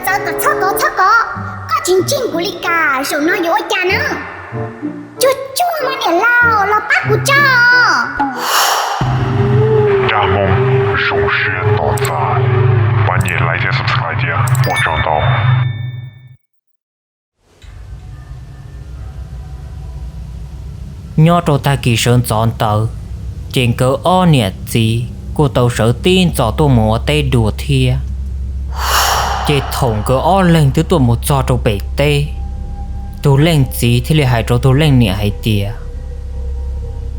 Txawv kom txhob kov, txhob kov, koj tsis ntseeg kuv li cas, zaum no yuav ua cas na? Cuag cuag mas niam laus, los pab kuv tso. Nyob rau tag kis sawv ntxov ntawd, ces nkawd ob niam txiv kuj tau sawv tib ntxov tuaj mus ua teb dua thiab. Ces thaum nkawd ob leeg twb tuaj mus txog rau pem teb, tus leej txiv thiaj li hais rau tus leej niam hais tias,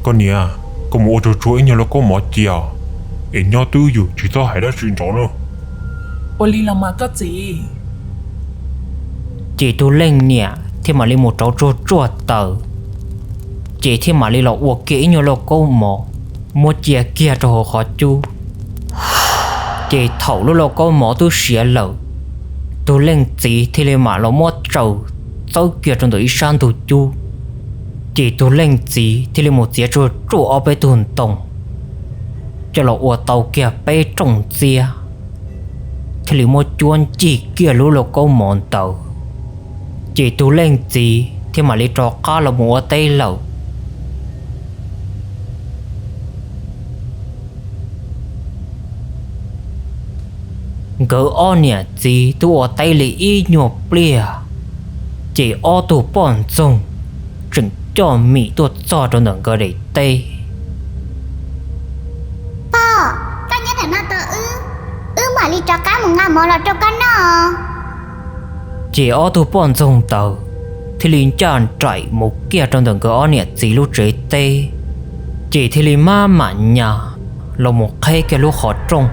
Koj niam, koj mus ua tsuag tsuag ib nyuag lauj kaub mov cia, es nyob twj ywm tsis txhob hais dab tsi nrov na. Ua li los mas koj txiv. Ces tus leej niam thiaj mam li mus rauv tsuag tsuag taws, ces thiaj mam li los ua kiag ib nyuag lauj kaub mov, muab cia kiag rau hauv qhov cub. Ces thaum lub lauj kaub mov twb siav lawm, tus leej txiv thiaj li mam los muab tsaws txawb kiag rau ntawm ib sab ntug cub. Ces tus leej txiv thiaj li mus txiav tsuag tsuag ob peb tug ntoo, coj los ua tau kiag peb rooj txiab, thiaj li muab cuab ncig kiag lub lauj kaub mov ntawd. Ces tus leej txiv thiaj mam li rov qab los mus ua teb lawm. Nkawd ob niam txiv twb ua teb li ib nyuag pliag, ces ob tug poj ntxoog tseem coj mim tuaj txog rau ntawm nkawd daim teb. Pog, koj nyob ntawm no tos wb, wb mam li rov qab mus nqa mov los rau koj noj. Ces ob tug poj ntxoog ntawd thiaj li ncaj nraim mus kiag rau ntawm nkawd ob niam txiv lub tsev teb, ces thiaj li maj mam nyas los mus qheb kiag lub qhov rooj.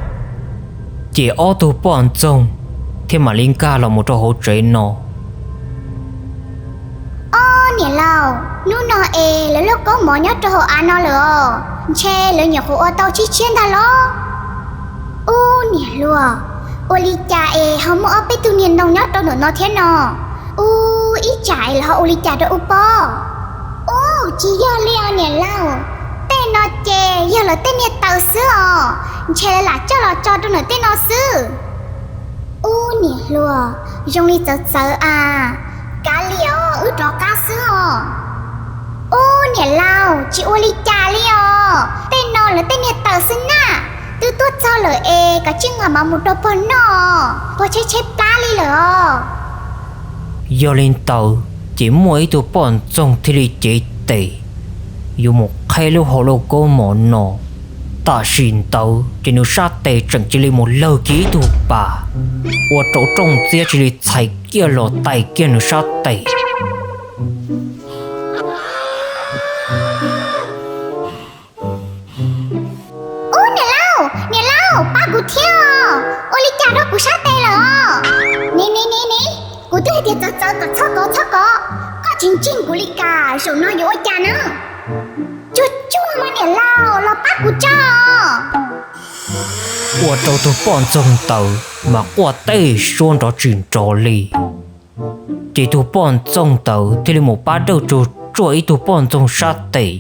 Ces ob tug poj ntxoog thiaj mam li nkag los mus rau hauv tsev no. Ob niam laus, hnub no es lawv lauj kaub mov nyob rau hauv av no lawm os, ntshe lawv nyuam qhuav ua tau tshiab tshiab ntag los? Ub niam hluas, ua li cas es ho muaj ob peb tug niag ntoo nyob rau ntawm no thiab no? Ub, ib tsam es lawv ho ua li cas rau ub pob? Ub, tsis yog li os niam laus, tej no ces yog lawv tej niag taws xwb os, ntshe lawv lam coj los tso rau ntawm tej no xwb. Ub niam hluas, zoo li txawv txawv a, kav liam os wb rov qab xwb os. Ub niam laus, tsis ua li cas li os, tej no lawv tej niag taws xwb na, twb tuaj txog lawm es koj cia li nqa mov mus rau pog noj, pog tshaib tshaib plab li lawm os. Yog li ntawd ces muaj ib tug poj ntxoog thiaj li cev tes yuav mus qheb lub hauv lauj kaub mov no. Tam sim ntawd ces nws sab tes tseem cia li mus lawg kiag ib tug pas, ua rau rooj txiab cia li txhais kiag los tais kiag nws sab tes. Ub niam laus, niam laus, pab kuv thiab os, ua li cas rau kuv sab tes lawm os? Ne ne ne ne, kuv twb hais tias txawv txawv kom txhob kov txhob kov, koj tsis ntseeg kuv li cas, zaum no yuav ua cas na? Cuag cuag mas niam laus, los pab kuv tso. Ua rau tus poj ntxoog ntawd mas quaj teb suab nrov tsis nrov li. Ces tus poj ntxoog ntawd thiaj li mus pab dawj tsuag tsuag ib tug poj ntxoog sab tes.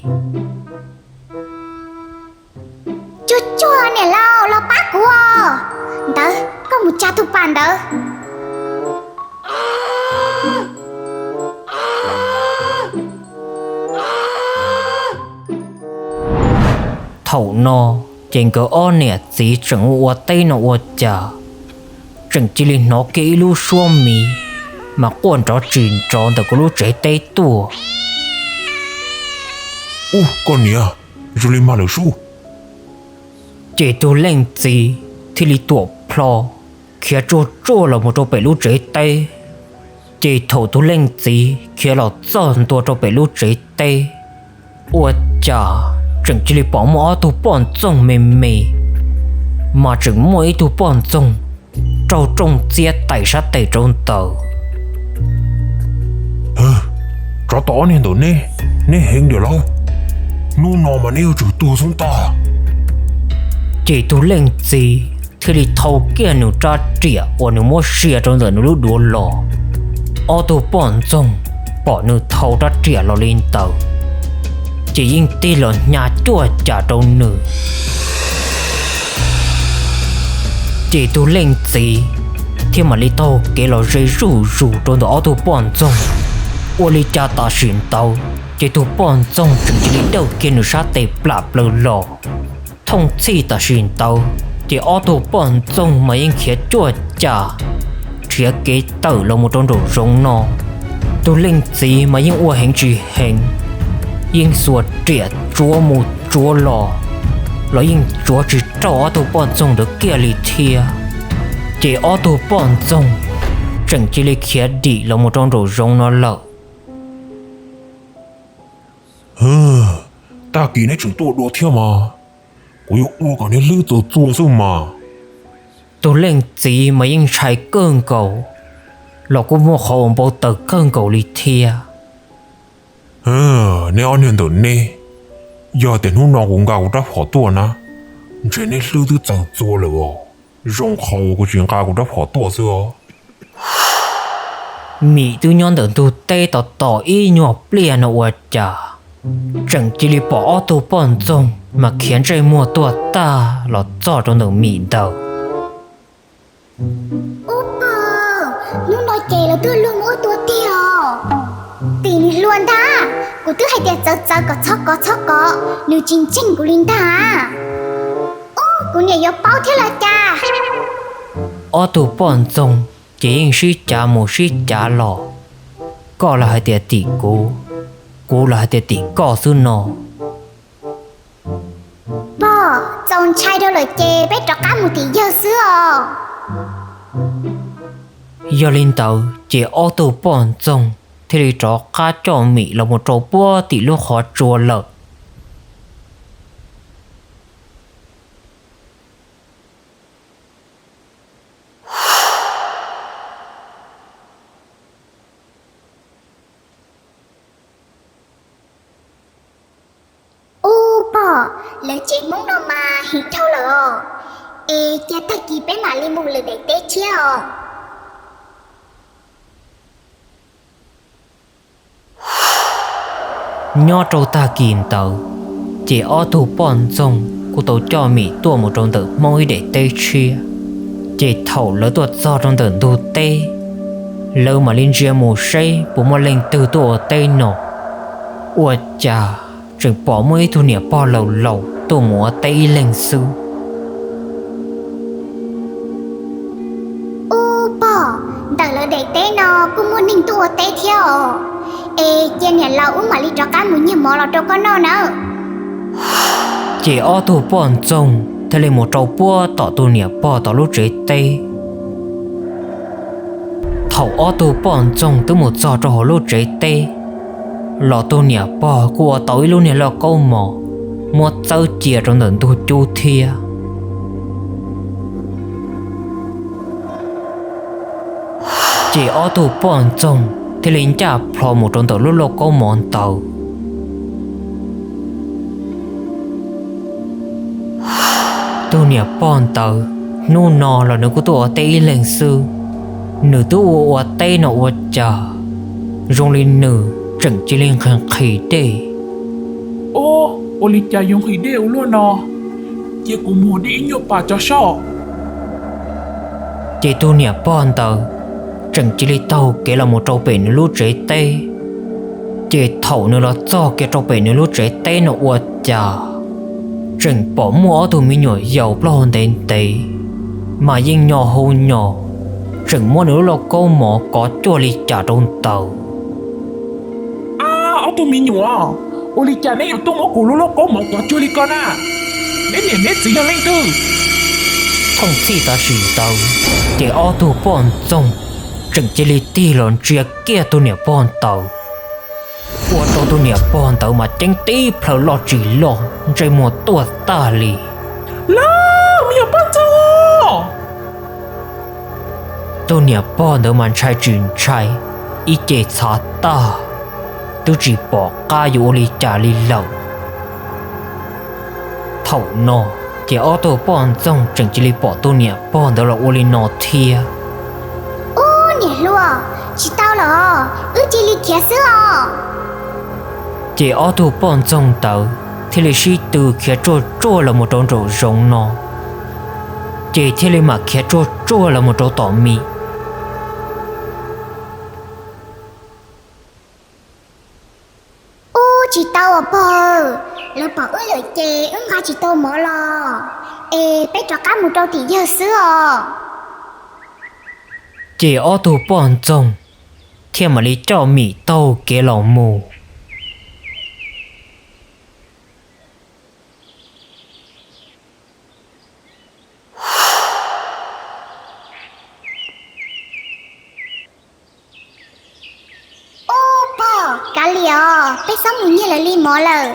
Cuag cuag niam laus, los pab kuv os. Ntawd koj mus tsa tus pas ntawd. Thaum no ces nkawd ob niam txiv tseem ua ua teb no ua cas, tseem cia li hnov kiag ib lub suab miv mas quaj nrov tsis nrov ntawm kuv lub tsev teb tuaj. Ub koj niam, zoo li mag lawm sub. Ces tus leej txiv thiaj li tuam plho khiav tsuag tsuag los mus rau pem lub tsev teb. Ces thaum tus leej txiv khiav los txog ntua rau pem lub tsev teb, ua cas tseem cia li pom muaj ob tug poj ntxoog me me, mas tseem muaj ib tug poj ntxoog raug rooj txiab tais sab tes rau ntawd. Tsov tom ob niag ntawm neb, neb heev diam lauj, hnub no mas neb yuav tsum tuag xwb ntag. Ces tus leej txiv thiaj li thau kiag nws rab riam uas nws muab sia rau ntawm nws lub duav los. Ob tug poj ntxoog pom nws thau rab riam los li ntawd, ces yeej tig los hnyav cuaj cas rau nws. Ces tus leej txiv thiab mam li taug kev los ze zuj zus rau ntawm ob tug poj ntxoog. Ua li cas tam sim ntawd ces tus poj ntxoog tseem cia li dawj kiag nws sab tes plam plaws los. Thooj txhij tam sim ntawd ces ob tug poj ntxoog mas yeej khiav cuaj cam nrhiav kev tawm los mus rau nraum zoov no. Tus leej txiv mas yeej ua heev tsis heev, yeej xuas riam tsuav mus tsuav los, los yeej tsuav tsis raug ob tug poj ntxoog ntawd kiag li thiab. Ces ob tug poj ntxoog tseem cia li khiav dim los mus rau nraum zoov no lawm. Tag kis neb tseem tuaj dua thiab mas, kuv yuav ua kom neb hlwb txaus txua xwb mas. Tus leej txiv mas yeej ntshai kawg nkaus, los kuj muaj qhov uas npau taws kawg nkaus li thiab. Neb ob niag ntawm neb, yog tias hnub no kuv nqa kuv rab phom tuaj na, ntshe neb hlwb twb txaus txua lawm os. Zoo qhov uas kuv tsis nqa kuv rab phom tuaj xwb os. Mim twb nyob ntawm ntug teb tos tos ib nyuag pliag no ua cas, tseem cia li pom ob tug poj ntxoog mas khiav ntsej muag tuaj tag los txog rau ntawm Mim ntawd. Ub pog, hnub no ces lawv twb luag mus ua tua tiag os. Tim nws hluas ntag, kuv twb hais tias txawv txawv kom txhob kov txhob kov, nws tsis ntseeg kuv li ntag. Ub, kuv niam yuav paub thiab los cas. Ob tug poj ntxoog ces yeej sib cav mus sib cav los, koj los hais tias tim kuv, kuv los hais tias tim koj xwb no. Pog, txaus ntshai rau lawm ces peb rov qab mus tim yawg xwb os. Yog li ntawd ces ob tug poj ntxoog thiaj li rov qab coj Mim los mus rau puag tim lub qhov tsua lawm. Ub pog, lawv tsev Hmoob no mas heev dhau lawm os. Es cia tag kis peb mam li mus lawm daim teb thiab os. Nyob rau tag kis ntawd, ces ob tug poj ntxoog kuj tau coj Mim tuaj mus rau ntawm Hmoob ib daim teb tshiab. Ces thaum lawv tuaj txog rau ntawm ntug teb, lawv mam li ntsia mus seb puas muaj leej twg tuaj ua teb no. Ua cas tseem pom muaj ib tug niam pog laus laus tuaj mus ua teb ib leeg xwb. Ub pog, ntawm lawv daim teb no kuj muaj neeg tuaj ua teb thiab os. Es cia niam laus wb mam li rov qab mus nyiag mov los rau koj noj nawb. Ces ob tug poj ntxoog thiaj li mus rau puag tom tus niam pog tom lub tsev teb. Thaum ob tug poj ntxoog twb mus txog rau hauv lub tsev teb, los tus niam pog kuj ua tau ib lub niag lauj kaub mov muab txawb cia rau ntawm ntug cub thiab. Ces ob tug poj ntxoog thiaj li ncaj plho mus rau ntawm lub lauj kaub mov ntawd. Tus niam pog ntawd hnub no los nws kuj tuaj ua teb ib leeg xwb. Nws twb ua ua teb no ua cas zoo li nws tseem cia li nqhis nqhis dej. Ub, ua li cas yuav nqhis dej ua luaj no? Cia kuv mus dej ib nyuag pas tso soj. Ces tus niam pog ntawd tseem cia li taug kev los mus rau pem nws lub tsev teb. Ces thaum nws los txog kiag rau pem nws lub tsev teb no ua cas tseem pom muaj ob tug me nyuam yaus plaub hau ntev ntev, mas yeej nyo hau nyos, tseem muab nws lub lauj kaub mov kov cuag li cas rau ntawd. Ab, ob tug me nyuam, ua li cas neb yuav tuaj muab kuv lub lauj kaub mov kov cuag li ko na? Neb niam neb txiv yog leej twg? Thooj txhij tam sim ntawd, ces ob tug poj ntxoog tseem cia li tig los ntsia kiag tus niam pog ntawd, ua rau tus niam pog ntawd mas ceeb tib plhaw loj tsis loj, ntsej muag tuaj tag li. Lauj, me nyuam poj ntxoog! Tus niam pog ntawd mas ntshai tsis ntshai, ib ce txhav tag, twb tsis pom qab yuav ua li cas li lawm. Thaum no, ces ob tug poj ntxoog tseem cia li pom tus niam pog ntawd los ua li no thiab. Ub, niam hluas, tsis tau lawm, wb cia li khiav xwb os. Ces ob tug poj ntxoog ntawd thiaj li sib tw khiav tsuag tsuag los mus rau nraum zoov no. Ces thiaj li mam khiav tsuag tsuag los mus rau tom Mim, Tsis tau os pog, lawv pom wb lawm ces wb nqa tsis tau mov los, es peb rov qab mus rau tim yawg xwb os. Ces ob tug poj ntxoog thiaj mam li coj Mim taug kev los mus. Ub pog, kav liam os, peb txhob mus nyiag lawv li mov lawm.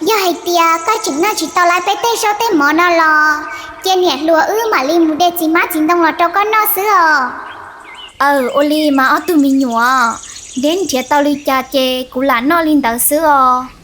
Yog hais tias koj tseem noj tsis tau lawv peb tej zaub tej mov no los, cia niam hluas wb mam li mus de txiv hmab txiv ntoo los rau koj noj xwb os. Aw, ua li mas ob tug me nyuam, neb nrhiav tau li cas ces kuv lam noj li ntawd xwb os.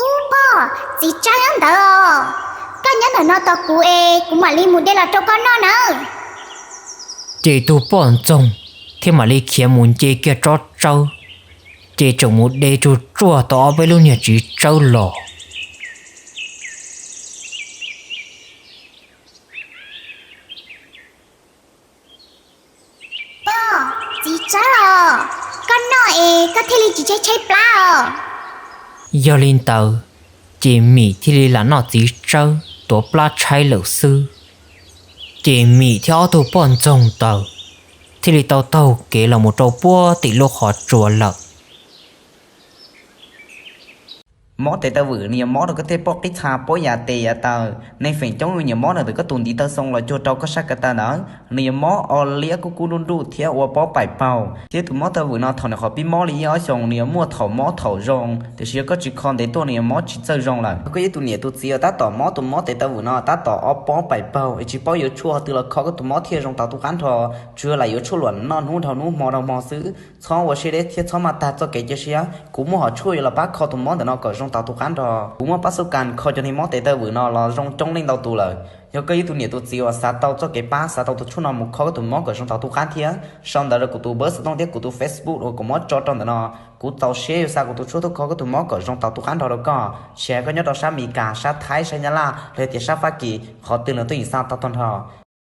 Ub pog, txiv tsawb ntawd os, koj nyob ntawm no tos kuv es kuv mam li mus de los rau koj noj nawb. Ces tus poj ntxoog thiaj mam li khiav mus nce kiag tsob tsawb, ces tseem mus de tsuj tsuag tau ob peb lub niag txiv tsawb los. Pog, txiv tsawb os, koj noj es koj thiaj li tsis tshaib tshaib plab os. Yog li ntawd, ces Mim thiaj li lam noj txiv tsawb tuav plab tshaib lawm xwb. Ces Mim thiab ob tug poj ntxoog ntawd thiaj li tau taug kev los mus rau puag tim lub qhov tsua lawm. Mob tes taw vwm nws yog mob rau koj tej poj qib txha pob yav tes yav taw. Neeg feem coob nyiam mob ntawm koj tus ntiv taw xoo los cuag rau koj sab ko taw ntawd. Nws yog mob o liab kub kub nruj nruj thiab ua pob paim paug. Thiab tus mob taw vwm no thaum nws qhov pib mob li ib ob xyoos nws yog muaj thaum mob thaum zoo, tiam sis yog koj tsis kho ntev tuaj nws yog mob tsis txawj zoo lawm. Koj yog tus niam tus txiv uas tab tom mob tus mob tes taw vwm no tab tom ob pob paim paug es tsis paub yuav tshuaj qhov twg los kho koj tus mob thiaj zoo tau tus qab nrho. Tsuas yog lam yuav tshuaj luam noj hnub dhau hnub hmo dhau hmo xwb. Txhob ua siab deb thiab txhob maj tag txoj kev cia siab, kuv muaj hom tshuaj yuav los pab kho tus mob ntawm no kom zoo tau tus qab nrho. Kuv muaj pab xub kas kho cov niag mob tes taw vwm no los zoo coob leej ntau tus lawm. Yog koj yog tus niam tus txiv uas xav tau txoj kev pab, xav tau tus tshuaj no mus kho koj tus mob kom zoo tau tus qab thiab, sau ntawv rau kuv tus npawb xov tooj thiab kuv tus Facebook uas kuv muab tso rau ntawm no. Kuv txaus siab yuav xa kuv tus tshuaj tuaj kho koj tus mob kom zoo tau tus qab nrho rau koj, tsis hais koj nyob rau sab Mes Kas, sab Thaib, sab Nyab Laj los yog tias sab Fab Kis, qhov twg los tuaj yeem xa tau tag nrho.